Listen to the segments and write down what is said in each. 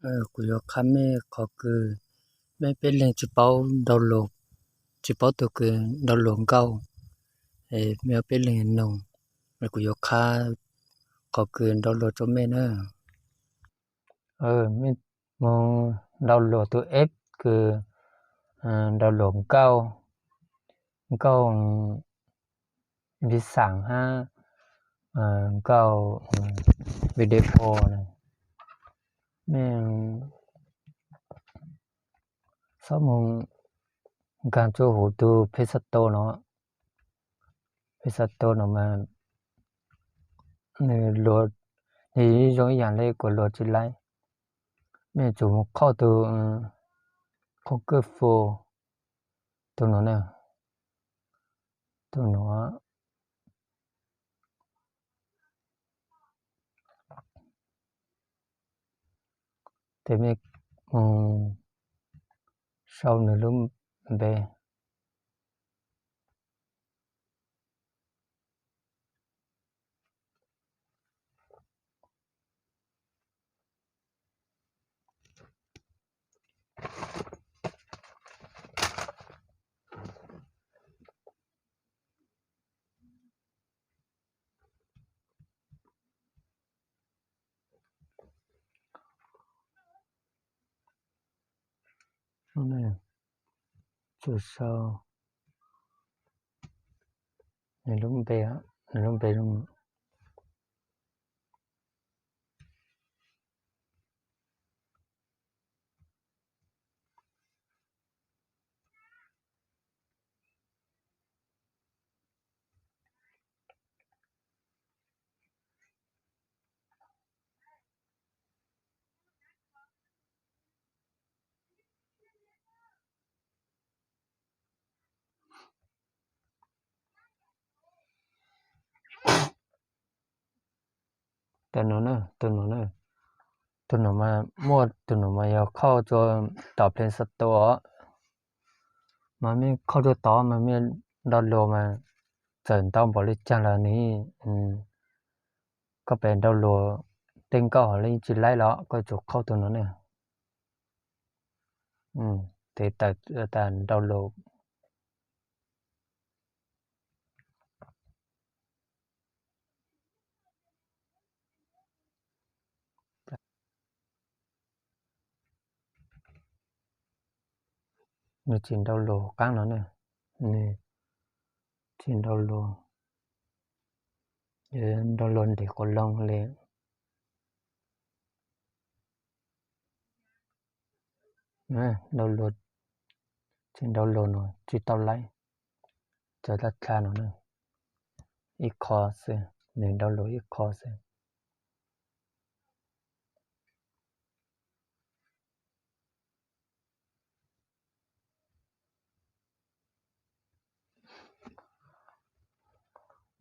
Kuv yuav qha mej qhov kws mej peb leeg tsis paub download, tsis paub tug kws download nkauj, mej peb leeg noog, kuv yuav qha qhov kws download rua mej na. Mej moog download tug app kws download nkauj, nkauj viv xam hab nkauj video na. Mej xob moog nkaag rua huv tug Play Store no. Play Store no mas nwg luas, nwg zoo ib yaam le kuas luas tsis laib. Mej tsum moog qhauj tug Google Phone, tug no na, tug no. Tes mej moog sau nwg lub npe. Tsum sau nwg lub npe, nwg lub npe. Tug no, tug no, tug no mas muaj, tug no mas yog qhauj rua tom Play Store os. Mas mej qhauj rua tod mas mej download mas txawm ntau npaum le caag los nws, koj pem download tej nkauj hov le tsis laib los koj tsum qhauj tug no na. Tes tawm tas download. Nws tsis download qaab no na, nws tsis download, download nres quas loog le. Download, tsis download no tsis tau laib. Txawm dlha dlha no na, ib qho xwb, nws download ib qho xwb.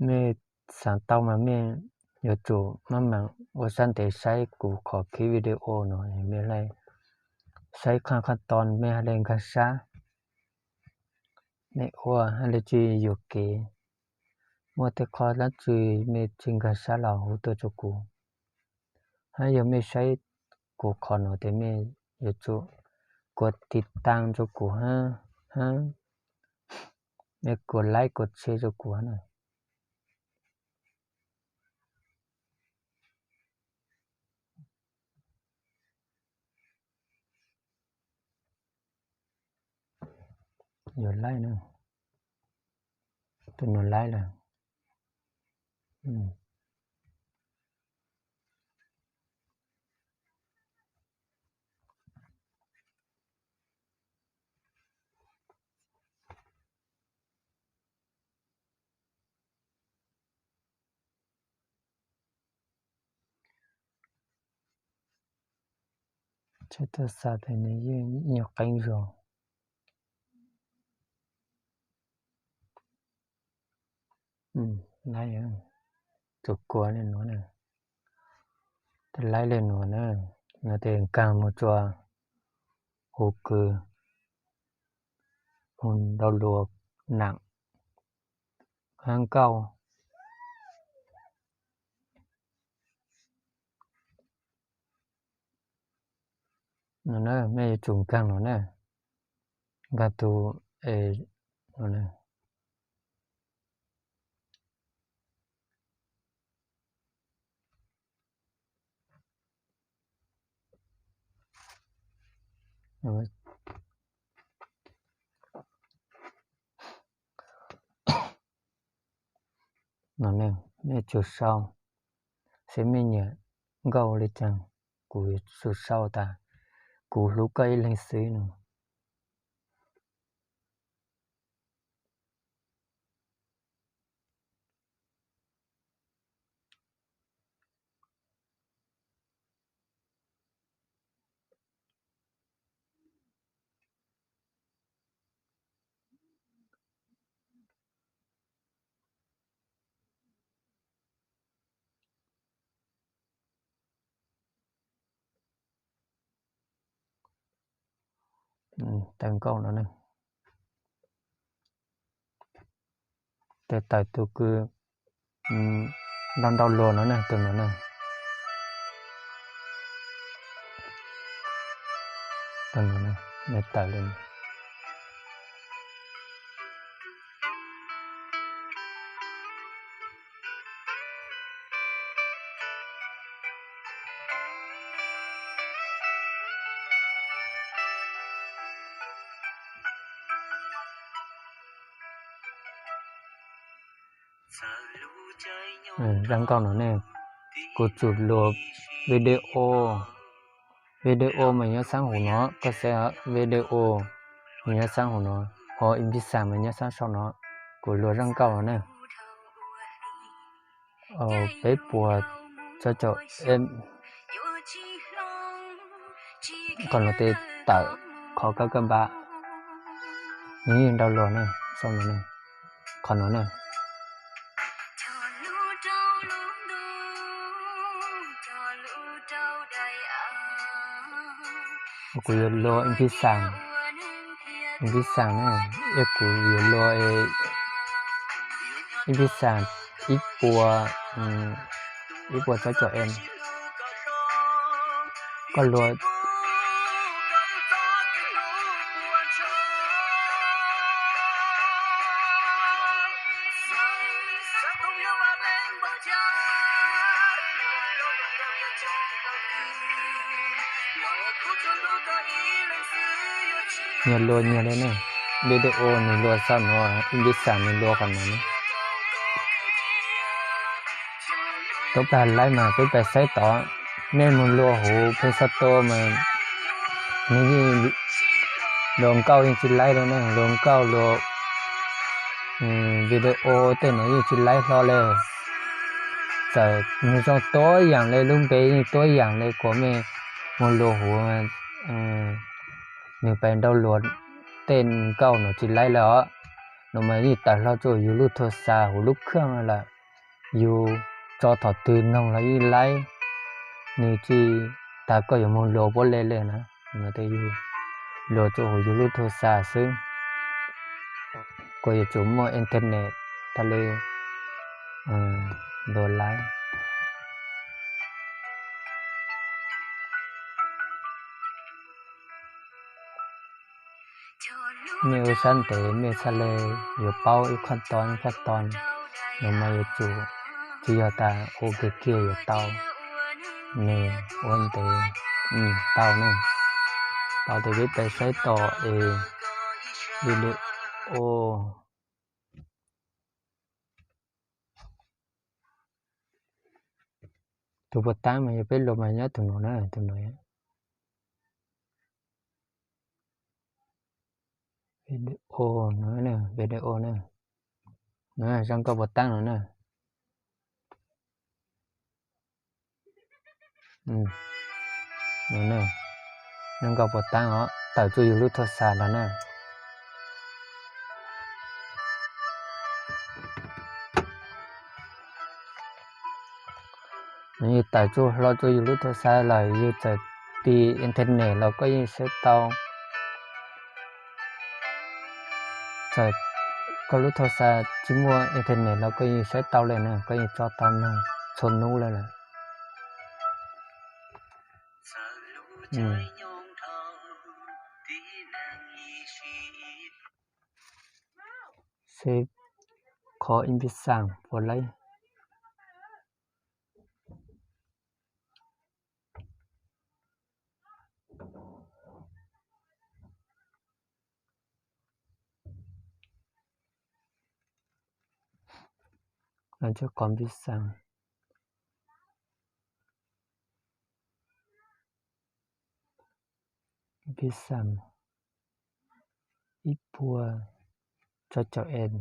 Mej xaav tau mas mej yuav tsum maj mam ua sab ntev saib kuv qhov clip video no, mej saib qhov qhov to mej hab le nkaag sab. Mej ua hab le tsi yuam kev, muaj tej qho dlaab tsi mej tsi nkaag sab los hu tuaj rua kuv. Hab yog mej saib kuv qhov no tes mej yuav tsum kuas tiv taag rua kuv hab, hab mej kuas like kuas share rua kuv hab na. Yuav laib na, tus no laib lawm. Tsheb tuaj xa tes nws yeej nyuag qeeb zog. Laib, tus kua le nuav na, tes laib le nuav na, nuav tes nkaag moog tsua huv kws, huv download nam hab nkauj. No na, mej yuav tsum nkaag no na, nkaag tus, no na. No ne, mej tsum sau, seb mej nyiam nkauj ua li caag, kuv tsum sau tas kuv hlub koj ib leeg xwb no. Tawm nkauj no ne, tes tawm tus kws nrau nrau luag no ne, tus no ne. Tus no ne, mej tawm li no. Zaj nkauj no ne, kuv tsum luas video, video mas nyob saab huv no, koj saib video mas nyob saab huv no, ho MP xam mas nyob saab sau no. Kuv luas zaj nkauj no ne, peb puas tsib caug M. Qhov no tes tawm qhov kab kab npab, nws yeej nrau luag ne, sau no ne, qhov no ne. Kuv yuav luas MP xam, MP xam ne, yog kuv yuav luas MP xam ib puas, ib puas tsib caug M. Koj luas Nyias luas nyias li ne, video nws luas sau no, MP xam nws luas qhov no ne. Tub plag laib mas peb pais saib tod, mej moog luas huv Play Store mas nws yeej luas nkauj yeej tsis laib li ne, luas nkauj luas video tej no yeej tsis laib hlo li. Txawm nws zoo tuab yaam li, lub npe yeej tuab yaam li, kuas mej moog luas huv nws pais nrau luas tej nkauj no tsis laib li os. No mas yeej tawm hlo rua yug lub thua xas huv lub khaaj lawm, yug tso thaum twg noog los yeej laib. Nws tsis tas koj yuav moog luas puab le le na, yug luas rua huv yug lub thua xas xwb, kuas yuav tsum muaj internet tag li luas laib. Mej ua sab ntev mej txhaj le yuav paub ib qhov tod ib qhov tod, no mas yuav tsum tsis yog tas ua kiag kiag yuav tau, nws ua ntev tau ne. Tau tes peb pais saib tom es video. Tus puas taab mas yog peb luas mas nyob tus no na, tus no. Video no, video na, zaj nkauj puas taab no na. Zaj nkauj puas taab os, tawm rua yug lub thua xas los na. Yug tawm rua hlo rua yug lub thua xas lawm, yug txawm tiv internet los koj yeej saib tau. Txawm koj lub thua xas tsis muaj internet los koj yeej saib tau le na, koj yeej tso tau noog txhua nub le lawm. Peb kho ib npib xaam puas laib. Kho npib xaam, npib xaam ib puas tsawb caug es.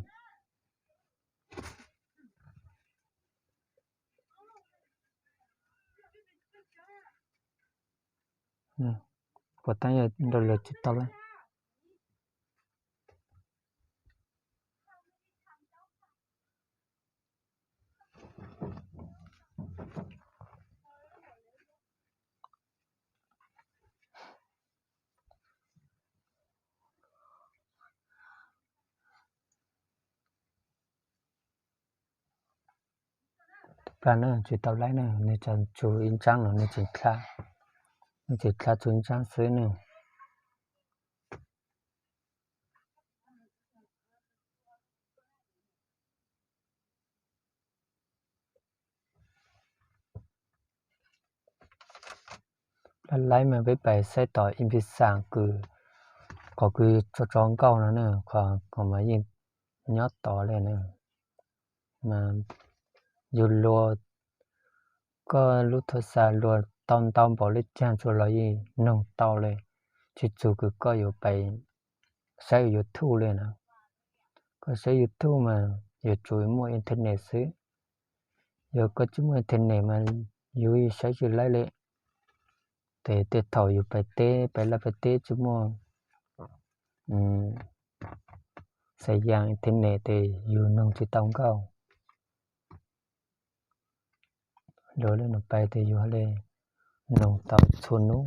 Puas tab yog nrau luag tsis tau lawm. Tub plag na, tsis tau laib na, nws tsuas tsum ib ntsaab no, nws tseem dlha, nws tseem dlha tsum ib ntsaab xwb na. Laib mas peb pais saib tom ib npib xaam kws, qhov kws tso tso nkauj no na, qhov mas yeej nyob tod li na. Mas yug luag, koj lub thaj xav luag tau ntau npaum li caag tsuas los yeej noog tau li, tsis txug kws koj yuav pais saib YouTube li na. Koj saib YouTube mas yuav tsum muaj internet xwb. Yog koj tsis muaj internet mas yus saib tsis laib li. Ces tej thaum yus pais teb, pais laj pais teb tsis muaj xav yaas internet ces yus noog tsis tau nkauj. Luag li no pais ces yus li noog tau txhua nub.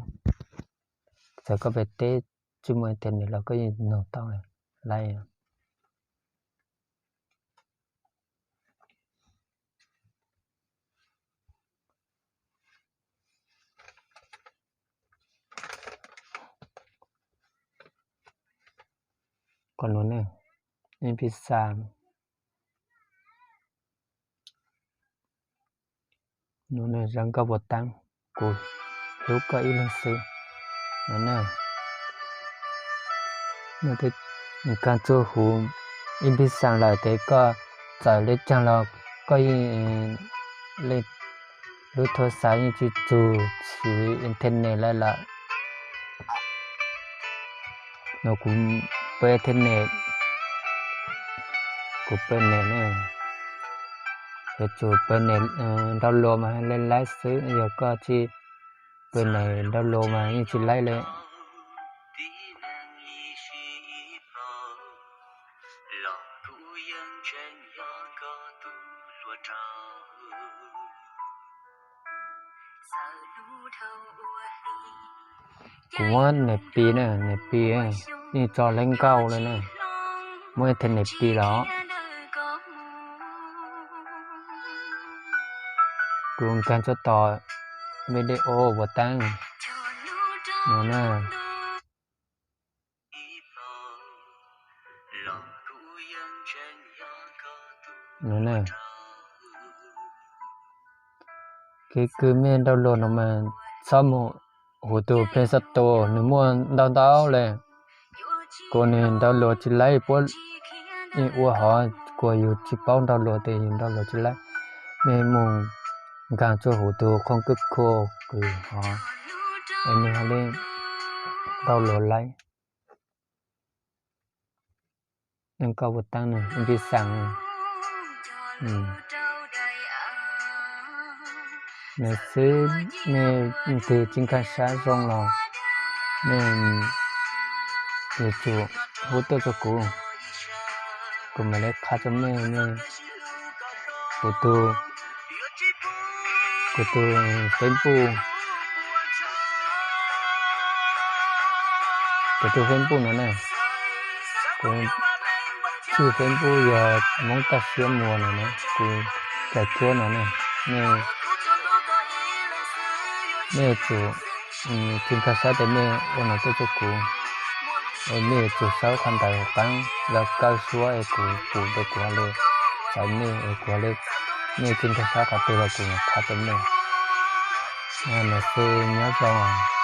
Txawm koj pais teb tsis muaj internet los koj yeej noog tau laib. Qhov nuav ne, npib xaam, nuav ne, zoo nkauj puas taab, kuv hlub koj ib leeg xwb. Nuav ne, kaag tsuag huv npib xaam lawm tes koj txawm le caag los koj yeej, lub thaj xav yeej tsis txug siv internet lawm lawm. Nuav kuv pab internet, kuv pab internet ne, yuav tsum pab internet download mas laib laib xwb, yog koj tsis pab internet download mas yeej tsis laib li. Kuv muab nws pi na, nws pi, yeej tso leb nkauj li na, muab internet pi los. Kuv nkaag tsuag tom video puas taab no na. Kev kws mej download no mas txhob mus huv tug Play Store, nws muaj ntau ntau le. Kuv nws download tsis laib puab yeej ua hov, kuas yug tsis paub download tes yug download tsis laib. Mej mus nkaag tsuag huv tug Google Chrome kws hov, es nws ho le download laib. Koj puas taab npib xaam, nws xwb, mej twg tsis nkaag sab zoo los mej yuav tsum hu tuaj rua kuv, kuv mam le qha rua mej, mej, kuv tug, kuv tug Facebook, kuv tug Facebook no na, kuv tug Facebook yog Moob Toj Siab Muas no na, kuv tawm cuab no na, mej, mej yuav tsum tsis nkaag sab tes mej ua no tuaj rua kuv. Es mej yuav tsum saib qhov ntawd, paab lug kawm suab es kuv pum rua kuv le, txais mej es kuv le, mej tsi nrug saib qhov twg los kuv yuav qha rua mej. Nuav xwb, nyob zoo.